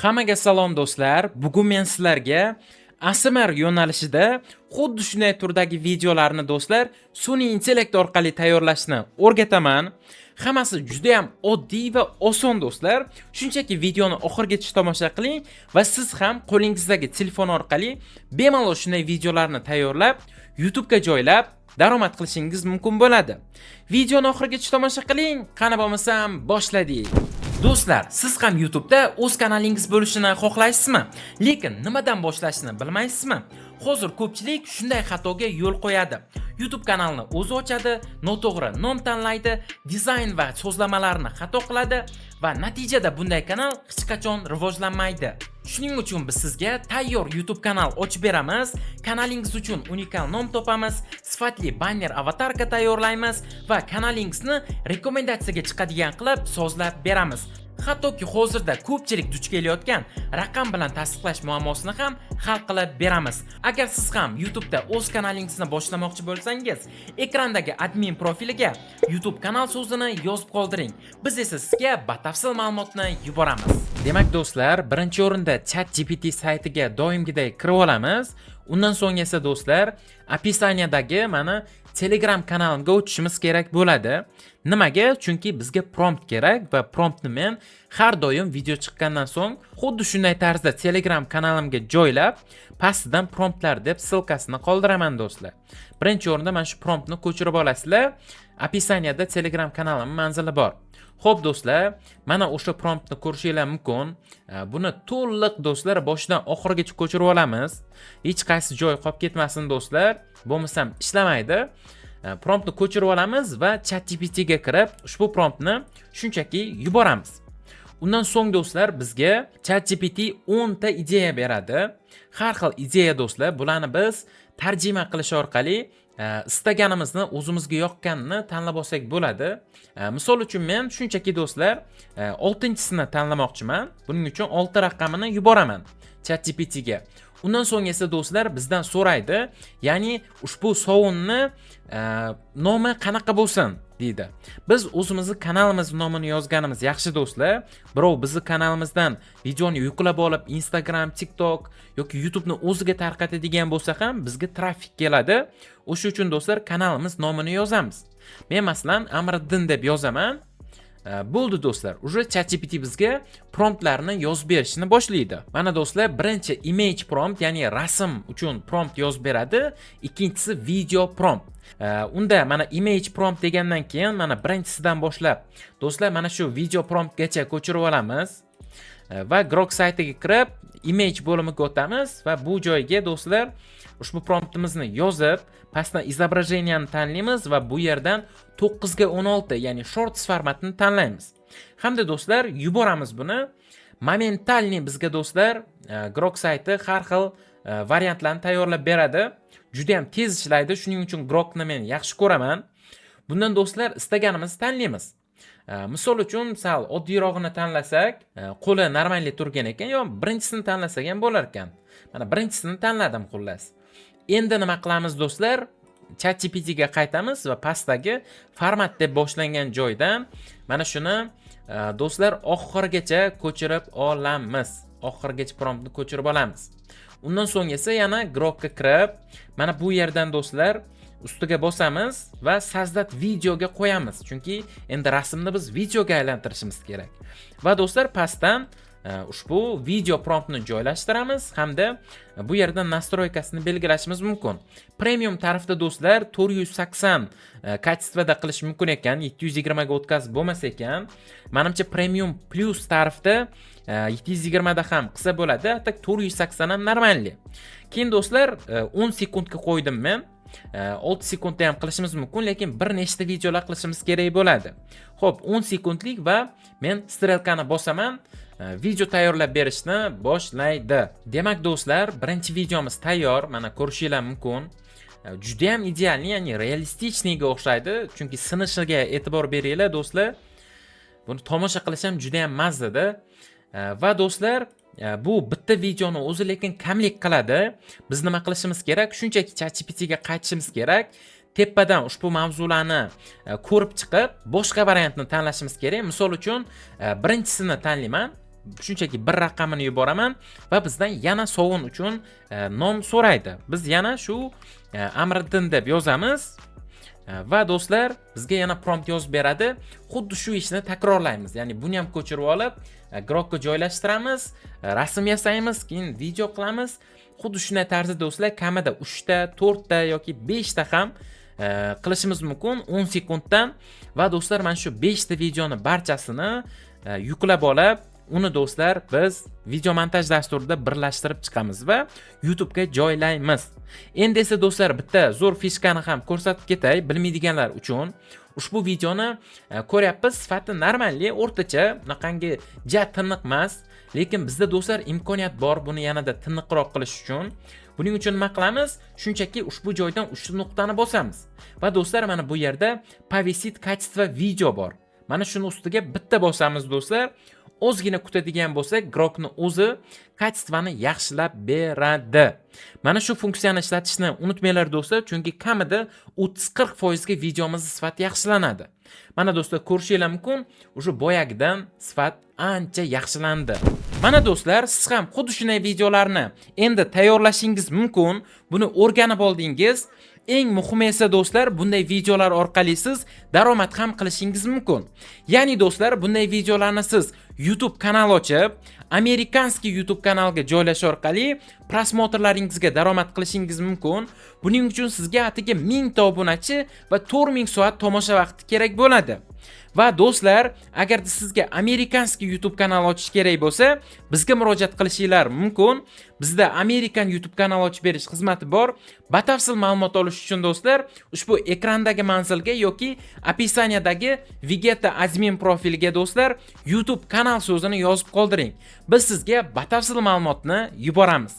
Hammaga salom, do'stlar. Bugun men sizlarga ASMR yo'nalishida xuddi shunday turdagi videolarni, do'stlar, sun'iy intellekt orqali tayyorlashni o'rgataman. Hammasi juda ham oddiy va oson, do'stlar. Shunchaki videoni oxirigacha tomosha qiling va siz ham qo'lingizdagi telefon orqali bemalol shunday videolarni tayyorlab, YouTube'ga joylab daromad qilishingiz mumkin bo'ladi. Videoni oxirigacha tomosha qiling. Qani bo'lmasam boshladik. Do'stlar, siz ham YouTube'da o'z kanalingiz bo'lishini xohlaysizmi? Lekin nimadan boshlashni bilmaysizmi? Hozir ko'pchilik shunday xatoga yo'l qo'yadi. YouTube kanalini o'zi ochadi, noto'g'ri nom tanlaydi, dizayn va so'zlamalarni xato qiladi va natijada bunday kanal hech qachon rivojlanmaydi. Shuning uchun biz sizga tayyor YouTube kanal ochib beramiz, kanalingiz uchun unikal nom topamiz, sifatli banner, avatarka tayyorlaymiz va kanalingizni rekomendatsiyaga chiqadigan qilib sozlab beramiz. Hattoki hozirda ko'pchilik duch kelayotgan raqam bilan tasdiqlash muammosini ham hal qilib beramiz. Agar siz ham YouTube'da o'z kanalingizni boshlamoqchi bo'lsangiz, ekrandagi admin profiliga "YouTube kanal" so'zini yozib qoldiring. Biz esa sizga batafsil ma'lumotni yuboramiz. Demak, do'stlar, birinchi o'rinda ChatGPT saytiga doimgiday kirib olamiz. Undan so'ng esa, do'stlar, описание dagi mana Telegram kanalimga o'tishimiz kerak bo'ladi. Nimaga? Chunki bizga prompt kerak va promptni men har doim video chiqqandan so'ng xuddi shunday tarzda Telegram kanalimga joylab, pastidan "promptlar" deb ссылка sini qoldiraman, do'stlar. Birinchi o'rinda mana shu promptni ko'chirib olasizlar. Описание da Telegram kanalimning manzili bor. Xo'p, do'stlar, mana o'sha promptni ko'rishinglar mumkin. Buni to'liq, do'stlar, boshidan oxirigacha ko'chirib olamiz. Hech qaysi joy qolib ketmasin, do'stlar. Bo'lmasam ishlamaydi. Promptni ko'chirib olamiz va ChatGPT ga kirib, ushbu promptni shunchaki yuboramiz. Undan so'ng, do'stlar, bizga ChatGPT 10 ta ideya beradi. Har xil ideya, do'stlar, bularni biz tarjima qilish orqali istaganimizni, o'zimizga yoqqanini tanlab olsak bo'ladi. Misol uchun, men shunchaki, do'stlar, oltinchisini tanlamoqchiman. Buning uchun 6 raqamini yuboraman ChatGPT ga. Undan so'ng esa, do'stlar, bizdan so'raydi, ya'ni ushbu sovunni nomi qanaqa bo'lsin deydi. Biz o'zimizni kanalimiz nomini yozganimiz yaxshi, do'stlar. Birov bizni kanalimizdan videoni yuklab olib, Instagram, TikTok yoki YouTube'ni o'ziga tarqatadigan bo'lsa ham, bizga trafik keladi. O'sha uchun, do'stlar, kanalimiz nomini yozamiz. Men, masalan, Amriddin deb yozaman. Bo'ldi, do'stlar, уже ChatGPT bizga promptlarni yozib berishni boshlaydi. Mana, do'stlar, birinchi image prompt, ya'ni rasm uchun prompt yozib beradi, ikkinchisi video prompt. Unda mana image prompt degandan keyin mana birinchisidan boshlab, do'stlar, mana shu video promptgacha ko'chirib olamiz. Va Grok saytiga kirib, image bo'limiga o'tamiz va bu joyga, do'stlar, ushbu promptimizni yozib, pastdan изображение ni tanlaymiz va bu yerdan 9 ga 16, ya'ni shorts formatini tanlaymiz. Hamda, do'stlar, yuboramiz buni. Моментальный bizga, do'stlar, Grok sayti har xil variantlarni tayyorlab beradi. Juda ham tez ishlaydi, shuning uchun Grokni men yaxshi ko'raman. Bundan, do'stlar, istaganimizni tanlaymiz. Misol uchun, sal oddiyrog'ini tanlasak, qo'li нормальный turgan ekan, yo birinchisini tanlasak ham bo'lar ekan. Mana birinchisini tanladim, xullas. Endi nima qilamiz, do'stlar? ChatGPT ga qaytamiz va pastdagi format deb boshlangan joydan mana shuni, do'stlar, oxirigacha ko'chirib olamiz. Oxirigacha promptni ko'chirib olamiz. Undan so'ng esa yana Grokka kirib, mana bu yerdan, do'stlar, ustiga bosamiz va "создать видео" ga qo'yamiz. Chunki endi rasmni biz videoga aylantirishimiz kerak. Va, do'stlar, pastdan ushbu video promptni joylashtiramiz hamda bu yerdan настройка sini belgilashimiz mumkin. Premium tarifda, do'stlar, 480 качество da qilish mumkin ekan, 720 ga o'tkazib bo'lmas ekan. Manimcha, Premium Plus tarifda 720 da ham qilsa bo'ladi, а так 480 ham нормальный. Keyin, do'stlar, 10 sekundga qo'ydim men. 6 sekundda ham qilishimiz mumkin, lekin bir nechta videolar qilishimiz kerak bo'ladi. Xo'p, 10 sekundlik va men strelkani bosaman, video tayyorlab berishni boshlaydi. Demak, do'stlar, birinchi videomiz tayyor, mana ko'rishinglar mumkin. Juda ham идеальный, ya'ni реалистичный ga o'xshaydi, chunki sinishiga e'tibor beringlar, do'stlar. Buni tomosha qilish ham juda ham mazzada. Va, do'stlar, bu bitta videoni o'zi lekin kamlik qiladi. Biz nima qilishimiz kerak? Shunchaki ChatGPT ga qaytishimiz kerak. Tepadan ushbu mavzularni ko'rib chiqib, boshqa variantni tanlashimiz kerak. Misol uchun, birinchisini tanlayman. Shunchaki bir raqamini yuboraman va bizdan yana sovun uchun nom so'raydi. Biz yana shu Amriddin deb yozamiz. Va do'stlar, bizga yana prompt yozib beradi. Xuddi shu ishni takrorlaymiz. Ya'ni buni ham ko'chirib olib, Grokka joylashtiramiz, rasm yasaymiz, keyin video qilamiz. Xuddi shunday tarzda, do'stlar, kamida 3 ta, 4 ta yoki 5 ta ham qilishimiz mumkin 10 sekunddan. Va do'stlar, mana shu 5 ta videoni barchasini yuklab olib, uni, do'stlar, biz video montaj dasturida birlashtirib chiqamiz va YouTubega joylaymiz. Endi esa, do'stlar, bitta zo'r фишка ni ham ko'rsatib ketay bilmaydiganlar uchun. Ushbu videoni ko'ryapmiz, sifati нормальный, o'rtacha, unaqangi ja tiniq emas, lekin bizda, do'stlar, imkoniyat bor buni yanada tiniqroq qilish uchun. Buning uchun nima qilamiz? Shunchaki ushbu joydan uchta nuqtani bosamiz va, do'stlar, mana bu yerda "Повысить качество видео" bor. Mana shuni ustiga bitta bosamiz, do'stlar. Ozgina kutadigan bo'lsak, Grokni o'zi качество ni yaxshilab beradi. Mana shu funksiyani ishlatishni unutmanglar, do'stlar, chunki kamida 30-40% ga videomizni sifati yaxshilanadi. Mana, do'stlar, ko'rishinglar mumkin, уже boyagidan sifat ancha yaxshilandi. Mana, do'stlar, siz ham xuddi shunday videolarni endi tayyorlashingiz mumkin. Buni o'rganib oldingiz. Eng muhimi esa, do'stlar, bunday videolar orqali siz daromad ham qilishingiz mumkin. Ya'ni, do'stlar, bunday videolarni siz YouTube kanal ochib, американский YouTube kanalga joylash orqali просмотр laringizga daromad qilishingiz mumkin. Buning uchun sizga atigi 1000 ta obunachi va 4000 soat tomosha vaqti kerak bo'ladi. Va do'stlar, agarda sizga американский YouTube kanal ochish kerak bo'lsa, bizga murojaat qilishinglar mumkin. Bizda Amerikan YouTube kanal ochib berish xizmati bor. Batafsil ma'lumot olish uchun, do'stlar, ushbu ekrandagi manzilga yoki описание dagi Vegeta admin profiliga, do'stlar, "YouTube kanal" so'zini yozib qoldiring. Biz sizga batafsil ma'lumotni yuboramiz.